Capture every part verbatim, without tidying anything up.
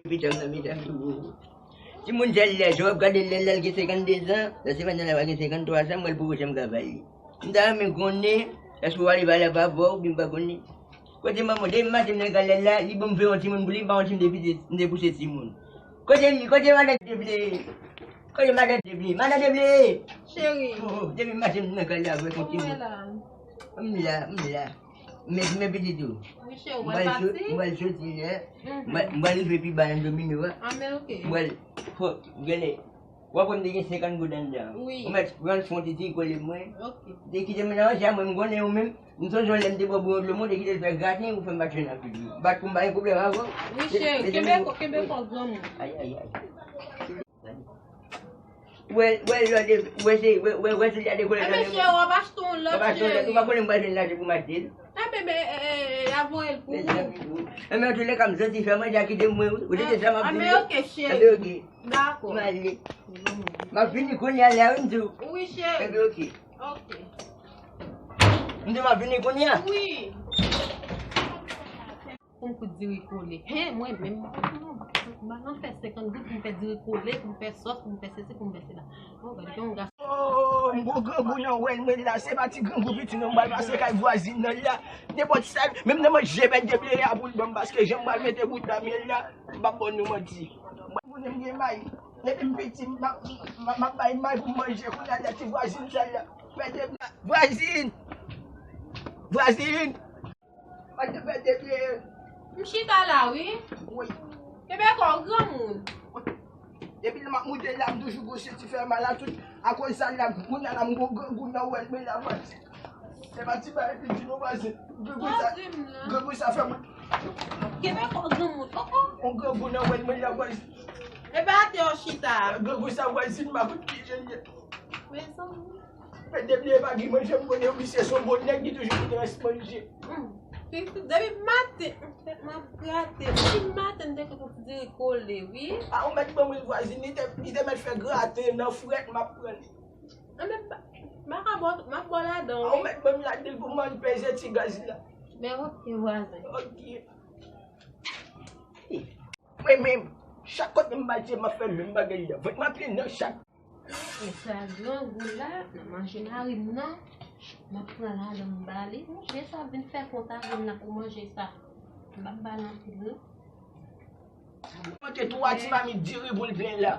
Pitan nan mitan tou. Timoun sèl lè, jan w ap gade lè l la, l gen senkannde zan, nan semèn nan l ap gen senkanntwa zan, mwen l poko janm ka pale. M ta renmen konnen, èske w ale pale avè w, oubyen m pa konnen. Kote manman, depi maten m nan kay la, li ban m fè yon timoun pou li, m pa yon timoun depi m te pouse timoun. Kote li, kote madan Deble? Kote madan Deble? Madan Deble! Cheri. Oh, depi maten m nan kay la avèk yon timoun. Kòman w ye la? M la, m la. Men, men pitit ou. Wi, cheri, w pral pati? M pral soti la. M pral, m pral rive pi ba nan domino a. Ah, men oke. M pral, fò, gade. W ap wè m te gen senkant goud anndan. Wi. Ou mèt pran fon ti ti kole mwen. Oke. Te kite m nan ranje a mwen, m konnen ou menm. M sonje yon lè m te ba w bouyon dlo mwen, ou te kite l fè graten, ou fè m pa t jwenn anpil. M pa t konn pa gen pwoblèm avè w. Wi, cheri, kenbe kò, kenbe kò granmoun. Ay, ay, ay. Wè, wè, lòt, wè, se, wè, wè, wè, se li a dekole. Enben, cheri, w ap achte yon lòt, cheri. W ap achte yon lòt, ou pa konnen m pral jwenn lajan pou m achte l. Enben, e, e, e, y a voye l pou ou. Enben, antouleka, m soti fè manje a kite m mwen, wi. Ou tande sa m ap di w? Enben, oke, cheri. Enben, oke. Dakò. M ale. M ap vini kounye a la, wi, m di w. Wi, cheri. Enben, oke. Oke. M di w m ap vini kounye a. Wi. Pou m kout diri kole. Hen, mwen menm, m pa konn non. M pa nan fè senkant goud pou m fè diri kole, pou m fè sòs, pou m fè sesi, pou m fè sela. Oh, gade gen yon gason. Oh, m gon grangou nan wèl mwen la. Se pa ti grangou piti non, m pral pase kay vwazin nan la. Nenpòt sa, menm nan manje bèt debleye a pou l ban m, paske jan m pral mete bouda m ye la, m p ap ba nou manti. Mwen, mwen, m gen may. Depi m piti, m ap, m ap, m ap bay may pou m manje. Kounye a, ti vwazin sa la. Mete m la. Vwazin! Vwazin! Mwen te fè depi. M chita la, wi. Wi. Kenbe kò w, granmoun. Depi lè m ap moute la, m toujou gon senti fè mal a tout. Akoz sa la, kounye a la, m gon grangou nan wèl mwen la, vwazin. Se pa ti bagay piti non, vwazin. Grangou sa, grangou sa fè mwen. Kenbe kò w, granmoun. Oh, oh. Yon grangou nan wèl mwen la, vwazin. E pa atè w chita. Grangou sa, vwazin, m pa konn ki jan l ye. Mezanmi. Mwen depi pa gen manje, m konnen wi, se yon bon nèg ki toujou pou trans manje. Depi maten, tèt mwen ap grate. Depi maten, m te kontan pou diri kole, wi. A, ou mèt ban mwen vwazin, li te, li te mèt fè graten nan frèt, m ap pran li. Anben, m pa ka bò, m ap bò ladan, wi. A, ou mèt ban m ladan pou mwen peze ti gaz la. Men oke, vwazin. Oke. Mwen menm, chak kote m pase, m ap fè menm bagay la. Vant mwen plen nan chak. E sa grangou la, nan manje mari m nan, m ap pran ladan m ba li. Manje sa ap vin fè kont avè m nan pou manje sa. M p ap ba l anpil non. Monte twa ti mamit diri pou l plen la.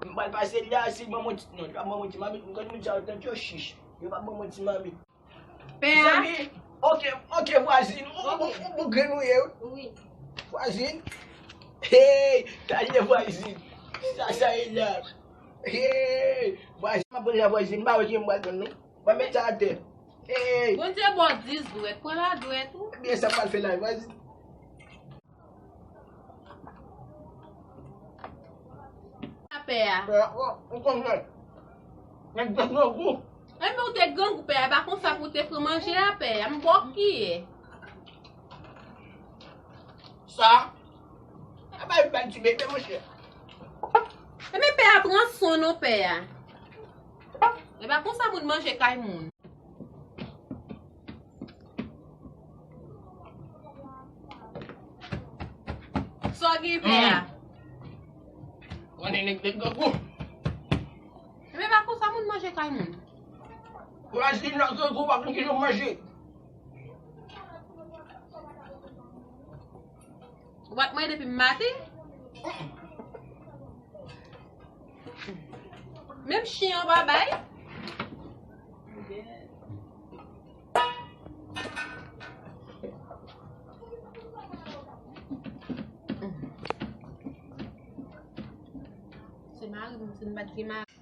M pral pase la, si l ban mwen ti, non, li p ap ban mwen ti mamit, m konn moun sa yo tèt yo chich. Yo p ap ban mwen ti mamit. Pè a. Zanmi, oke, oke, vwazin. Ou, ou, ou, ou grenn ou ye, wi. Wi. Vwazin. Hey, talè vwazin. Sa, sa e la. Hey, vwazin, m ap pran la vwazin, m pa wè ki m pral pran non. Mwen met sa atè. Hey. Bondye ba w dis dwèt, pran la dwèt ou. Ebyen, sa m pral fè la, vwazin. Pè a. Pè a, o, ou konn mwen. Nèg grangou. Enben ou te grangou pè a, e pa konsa pou w te pran manje a pè a, m ba w kiyè. Sa? A bay bal ti bebe, monchè. Enben pè a pran son non pè a. E pa konsa moun manje kay moun. Sa w gen pè a? Konnen nèg te grangou. Enben pa konsa moun manje kay moun. Vwazin nan grangou pa konn kijan w manje. Ou pa t manje depi maten? Menm chen an pa bay? Se mari m, si m pa t gen mari.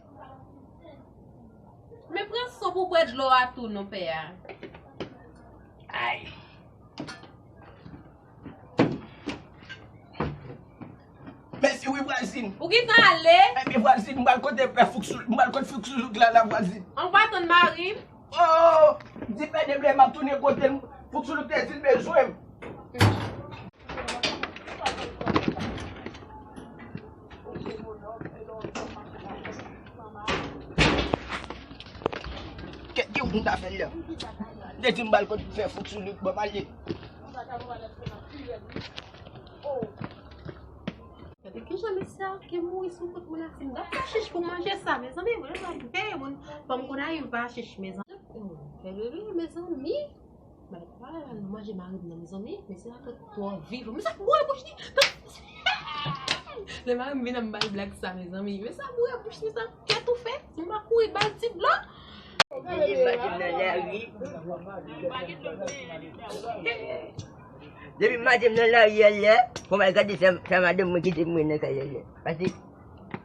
Men pran son pou bwè dlo a tou non pè a. Ay. Mèsi wi vwazin. Ou gentan ale? Ebyen vwazin, m pral kote pè Fouksou, m pral kote Fouksoulouk la, la vwazin. An pa tann mari m. Oh, di pè Deblè m ap tounen kote l, Fouksoulouk te di l bezwen m. Kèt ki ou konn ta fè l la. Te di m pral kote fè Fouksoulouk, ban m ale. Oh. Kijan mesye a ki mouri sou kont mwen la, si m t ap fè chich pou manje sa, mezanmi, mwen menm veye moun, fanm konn a rive pa chich, mezanmi. Fè bebe, mezanmi. Bay pale la, nou manje mari m nan, mezanmi, mesye a twò vivan. Mesye a boure bouch li. Lè mari m vin ap bay blag sa, mezanmi. Mesye a boure bouch li, sa kè toufe. Si m pa kouri, bay ti dlo. Depi maten m nan lari. Depi maten m nan lari, yè lè. Kòman gade sa, sa madanm mwen kite mwen nan kay yè lè. Pase,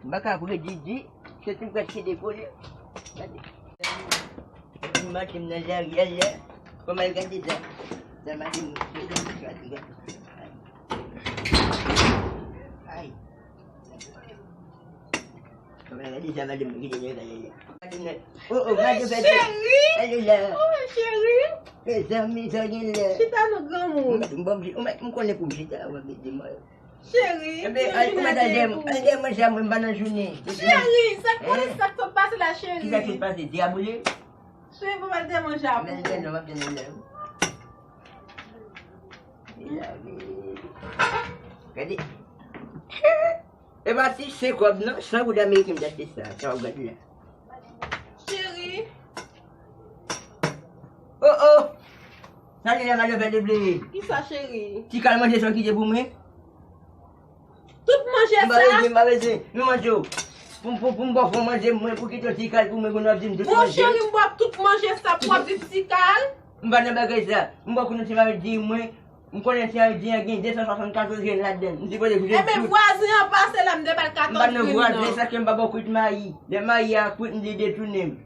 m pa ka predi di, se tou prèske dekole. Gade. Depi maten m nan lari, yè lè. Kòman gade sa, sa madanm mwen kite mwen nan kay yè lè. Ay. Kòman gade sa madanm mwen kite mwen nan kay yè lè. Oh, oh, gade sa. Cheri! Gade la. Oh, cheri! Mezanmi, sa gen la. Chita non, granmoun. Ou mèt, ou mèt, ou mèt, m konnen pou m chita, w ap mete mwen. Cheri, ebe, al, ou mèt al dèyè, al dèyè manje a, mwen m pa nan jounen. Cheri, sa k pase, sa k sot pase la, cheri? Kisa k sot pase? Dyaboule? Cheri, pou m al dèyè manje a pou ou. Mèt al dèyè, m ap tann ou la. Gade. E pa ti sen kòb non, san goud ameriken m t achte sa, sa w ap gade la. Cheri. Oh, oh! Sa li la, madanm fè debleye. Kisa, cheri? Ti kal manje sa w kite pou mwen. Tout manje sa? M pa bezwen, m pa bezwen. Nou manje w. Pou, pou, pou m ba w fon manje, mwen, pou kite yon ti kal pou mwen, pou nou ap di m tout manje. Bon, cheri, m ba w tout manje sa, pou w ap di ti kal? M pa nan bagay sa. M ba w konnen ti mari di mwen, M konnen ti Ayiti an gen de san swasannkatòz grenn ladan l. M sipoze goute tout. Ebyen, vwazen an pase la, m te ba l katòz grenn nan. M pa nan vwazen, sa ke m pa ba w kwit mayi. Lè mayi a kwit, m di detounen m.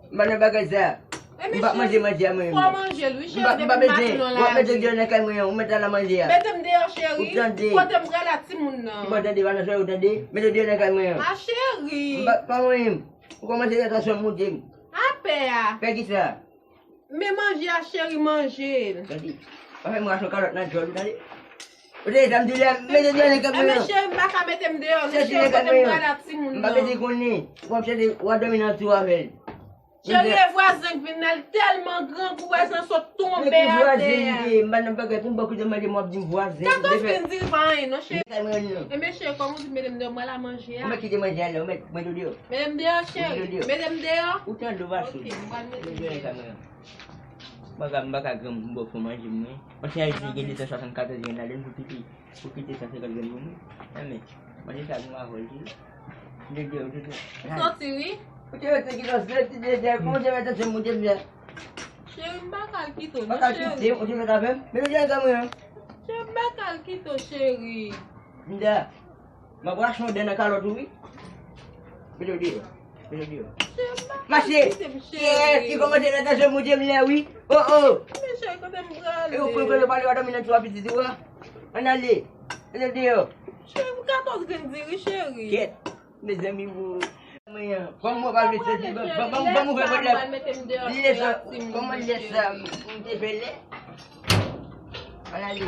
M pa nan bagay sa. M p ap manje manje a mwen menm. Fò manje l, wi, cheri, depi maten nan lari. W ap mete m deyò nan kay mwen an, ou mèt al nan manje a. Mete m deyò, cheri. Ou tande? Kote m pral ak timoun nan? Ou pa tande, pa nan sòy, ou tande? Mete m deyò nan kay mwen an. A, cheri. M pa, pa mwen menm. Ou kòmanse fè tansyon moute m. A, pè a. Fè kisa? Men manje a, cheri, manje l. Tande, pa fè m rache yon kalòt nan djòl ou, tande. Ou tande sa m di w la, mete deyò nan kay mwen an. Ebyen, cheri, m pa ka mete m deyò, non, cheri, kote m pral ak timoun nan? M pa bezwen konnen. W ap chèche, w ap dòmi nan twou avè l. Cheri, e vwazen k vin la, l tèlman grangou, vwazen sot tonbe atè a. Men ki vwazen li ye? M pa nan bagay pou m ba w kote manje, m w ap di m vwazen. Katòz grenn diri pa anyen, non, cheri. Nan kay mwen an, non. Ebyen, cheri, kòm ou di m mete m deyò, m pral ak manje a. Ou mèt kite manje a la, ou mèt mete w deyò. Mete m deyò, cheri. Mete m deyò. Ou tande w pa sou. Ok, m pral mete m deyò. M pa ka, m pa ka granmoun m ba w fon manje mwen. Yon ti Ayiti gen de san swasannkatòz grenn ladan l pou kite, pou kite san senkant grenn pou mwen. Enben, manje sa pou m avè w, wi. Ou te di, ou te di. Ou santi, wi. Ou te rete ki lòs, rete de, de, kòman w te mete se moun te byen? Cheri, m pa ka kite w, non, cheri. Pa ka kite, ou te mete avè m. Men ou te mete avè m. Cheri, m pa ka kite w, cheri. Linda. M ap rache yon dè nan kalòt ou, wi. Mete w deyò. Mete w deyò. Mache! Yes, li kòmanse nan tansyon moute m la, wi. Oh, oh! Men cheri, kote m prale? E ou konn kote w prale, w a dòmi nan twou a pitit ou a? Ann ale. Mete w deyò. Cheri, pou katòz grenn diri, cheri. Kèt. Mezanmi, wo. Mwen, kòm mwen pa vle soti, ban, ban, ban m ouvè pòt la. Li lè sa, kòman li lè sa, m te fè lè? Ann ale.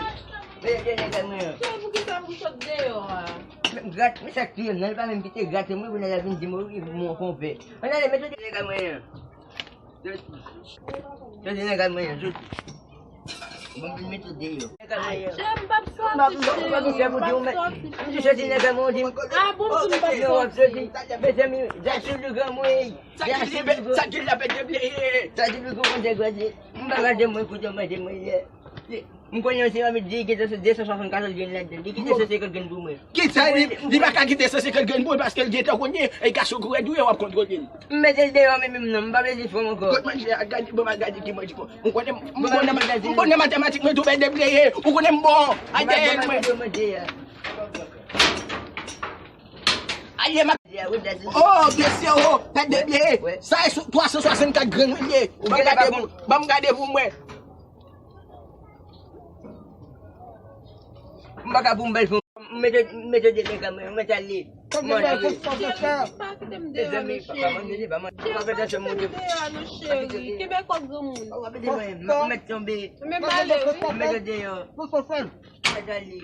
Mete deyò nan kay mwen an. Cheri, poukisa pou sot deyò a? Men grat, men sa k touye m nan, li pa menm kite grat mwen, kounye a l ap vin di m, wi, mwen konpè. Ann ale, mete deyò nan kay mwen an. Soti. Soti nan kay mwen an, soti. Bon, m vin mete w deyò. Cheri, m p ap soti, cheri. M p ap soti, cheri. M di soti nan kay mwen, w di m. A bon, m di m p ap soti. Mezanmi, Dachou li granmoun, Dachou li granmoun. Sa ki l ap ede m, sa ki l ap ede m. M pa gade mwen, kote manje mwen ye. M konnen yon ti mamit di, li kite de san swasannkatòz grenn ladan l. Li kite san senkant grenn pou mwen. Kisa li, li pa ka kite san senkant grenn pou mwen paske l gentan konnen, e gason kou rèd ou ye, w ap kontwole l. M mete l deyò, men menm non, m pa bezwen fè m ankò. Kot manje a, gade, bon, al gade ki manje bon. M konnen, m konnen, m konnen matematik mwen tou bèl debleye. Ou konnen m bon, al dèyè mwen. Aye, ma. Oh, mesye, oh, tèt debleye. Sa e twa san swasannkat grenn wi l ye. Ban m gade pou, ban m gade pou mwen. M pa ka pou m bèl fon. Mete, mete de nèg a mwen, mete ale. Manje. Cheri, pa kite m deyò, non, cheri. Cheri, pa kite m deyò, non, cheri. Kenbe kò granmoun. M ap mete mwen, m ap mèt tonbe. Men m ale, wi. Mete deyò. Mete ale.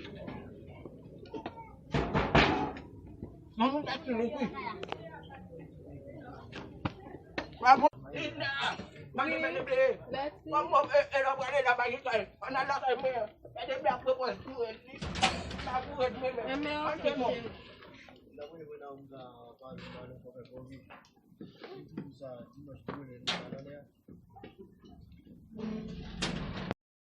Manman ta tire kou. Bravo. Linda, manje manje ble. Mèsi. Manman, e, e, la prale la, manje kay. Ann al lakay mwen. Manje ble ap Wè, tou rèd li. La pou rèd mwen menm. Ann fè non. N ap revin nan ou ka pale, pale, fò fè komi. Li toujou sa, dimanch pou rele nou pale.